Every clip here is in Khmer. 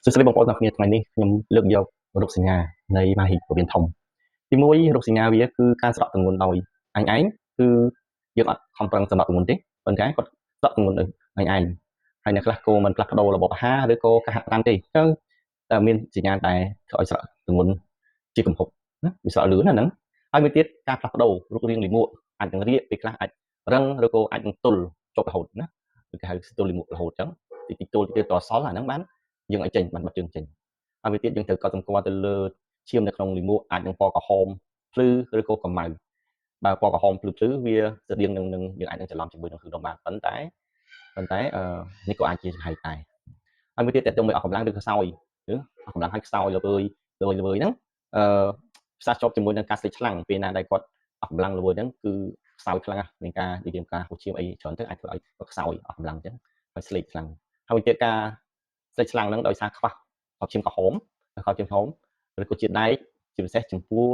សួស្តីបងប្អូនទាំងគ្នាថ្ងៃនេះខ្ញុំលើកយករោគសញ្ញានៃមហិពោះវៀនធំទី1រោគសញ្ញាវាគឺការស្រកទម្ងន់ដោយអញឯងគឺយើងអត់ខំប្រឹងសម្រាប់ទម្ងន់ទេប៉ុន្តែគាត់ស្រកទម្ងន់ដោយអញឯងហើយអ្នកខ្លះក៏មិនផ្លាស់ប្ដូររបបអាហារឬក៏ការហាត់ប្រាណទេអញ្ចឹងតែមានសញ្ញាដែលធ្វើឲ្យស្រកទម្ងន់ជាកំហុកណាវាស្រកលឿនណាហ្នឹងហើយមួយទៀតការផ្លាស់ប្ដូររូបរាងលាមកអាចនឹងរាកពេលខ្លះអាចរឹងឬក៏អាចនឹងទល់ជាប់រហូតណាឬគេហៅស្ទល់លាមករហូតអញ្ចឹងតិចតិចទល់តិចតសល់អាហ្នឹងបានយើងឲ្យចេញបានបាត់ជើងចេញហើយវាទៀតយើងត្រូវកត់សម្គាល់ទៅលើឈាមនៅក្នុងលាមកអាចនឹងពណ៌ក្រហមភ្លឺឬក៏កម្ៅបើពណ៌ក្រហមភ្លឺភ្លឺវាស្តៀងនឹងនឹងយើងអាចនឹងច្រឡំជាមួយនឹងគ្រឿងដុំបានប៉ុន្តែប៉ុន្តែអឺនេះក៏អាចជាចំហែកដែរហើយមួយទៀតតើទៅមួយអស់កម្លាំងឬខ្សោយឬអស់កម្លាំងហើយខ្សោយល្វើយល្វើយល្វើយហ្នឹងអឺផ្សារជាប់ជាមួយនឹងការស្លេកស្លាំងពេលណាដែលគាត់អស់កម្លាំងល្វើយហ្នឹងគឺខ្សោយខ្លាំងណាស់មានការនិយាយការហូរឈាមអីច្រើនទៅអាចធ្វើឲ្យគាត់ខ្សោយអស់កម្លាំងអញ្ចឹងហើយស្លេកខ្លាំងហើយមួយទៀតការស្លេកស្លាំងហ្នឹងដោយសារខ្វះគ្រាប់ឈាមក្រហមគ្រាប់ឈាមក្រហមឬក៏ជាតិដែកជាពិសេសចំពោះ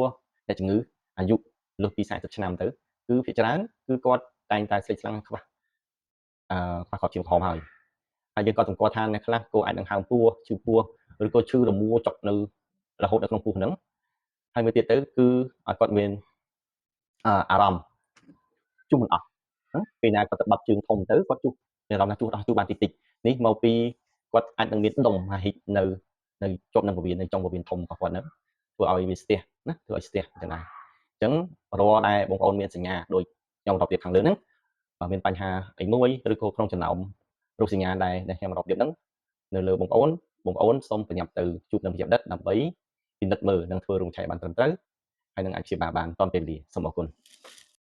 អ្នកជំងឺអាយុលើសពី40ឆ្នាំទៅគឺភាគច្រើនគឺគាត់តែងតែស្លេកស្លាំងខ្វះអឺខ្វះគ្រាប់ឈាមក្រហមហើយហើយយើងក៏សម្គាល់ថាអ្នកខ្លះក៏អាចនឹងហើមពោះឈឺពោះឬក៏ឈឺរមួលចុកនៅរហូតនៅក្នុងពោះហ្នឹងហើយមួយទៀតទៅគឺឲ្យគាត់មានអារម្មណ៍ជុះមិនអស់ពេលណាគាត់ទៅបាត់ជើងធំទៅគាត់ជុះមានអារម្មណ៍ថាជុះដោះជុះបានតិចតិចនេះមកពីគាត់អាចនឹងមានដុំហាហិកនៅនៅជាប់នឹងពោះវៀននៅចុងពោះវៀនធំរបស់គាត់ហ្នឹងធ្វើឲ្យវាស្ទះណាធ្វើឲ្យស្ទះអញ្ចឹងដែរអញ្ចឹងរាល់ដែលបងប្អូនមានសញ្ញាដូចខ្ញុំរាប់ទៀតខាងលើហ្នឹងបើមានបញ្ហាអីមួយឬក៏ក្នុងចំណោមរោគសញ្ញាដែលដែលខ្ញុំរាប់ទៀតហ្នឹងនៅលើបងប្អូនបងប្អូនសូមប្រញាប់ទៅជួបនឹងវេជ្ជបណ្ឌិតដើម្បីពិនិត្យមើលនិងធ្វើរោគឆែកបានត្រឹមត្រូវហើយនឹងអាចព្យាបាលបានទាន់ពេលវេលាសូមអរគុណ។